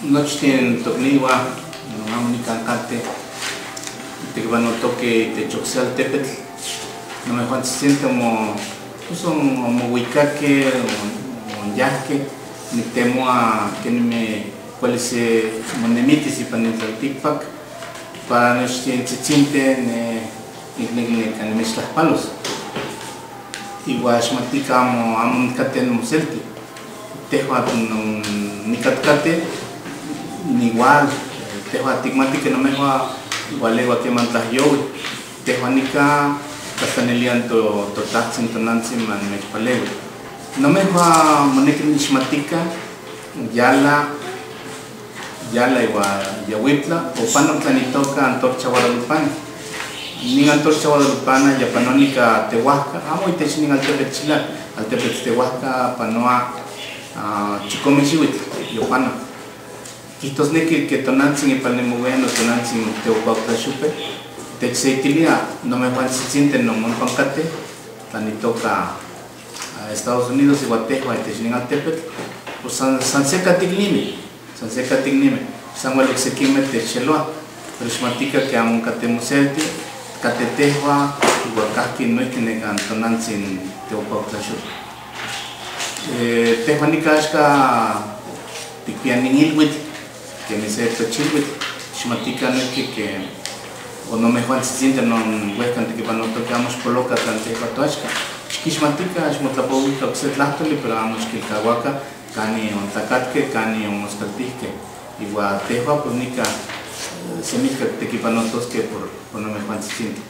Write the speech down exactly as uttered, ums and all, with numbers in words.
Nochtin tokniwa, no amo nikan kate, tekipanotoke itech okse altepetl. Nomejuan tzitzintli omo, pues on-, omowikakej, on-, onyahkej. Niktemoua kenimej kuali se monemitis ipan nin tlaltikpak para nochtin tzitzintej ne nikneki nekan nimechtlajpalos. Iwa xmatika amo, amo nikate nimoselti. Tehwan non nikatkatej niwal, tehwan tikmatij ke nomejuan walewa keman tlajyowij. Tehwan nika tlahtlanilian to-, toTajtzin tonantzin ma nimechpalewi. Nomejuan moneki nixmatika, yala, yala iwa yawitla opanok tlan itoka Antorcha Guadalupana. Nin Antorcha Guadalupana ya panowa nika Tehuacán, amo itech nin altepetl Chilal, altepetl Tehuacán panowa, ah, chikome xiwitl yopanok. Kijtosneki ke tonantzin ipan nimoweyi, notonantzin Teocuautla Xupetl, techseitilia nomejuan tzitzintej non ompa katej, tlan itoka, ah, Estados Unidos iwa tehwan itech nin altepetl, pues san, san seka tiknimej, san seka tiknimej, san wel oksekimej techxeloa, pero xmatika ke amo onkatej moselti, katej tehwan, iwa kajki noijki nekan tonantzin Teocuautla Xupetl. Eh, tehwan nika axka tikpia nin ilwitl, kemi se tochilwitl, xmatika noijki ke, o nomejuan tzitzintej non wehka antekipanotoke, amo xpoloka tlan tehwan toaxka. Xkixmatika, xmotlapowika okse tlajtoli, pero amo xkilkauaka kanin ontlakatkej, kanin onmoskaltijkej. Iwa tehwan pues nika, eh, semijkak tekipanotoskej por, por nomejuan tzitzintej.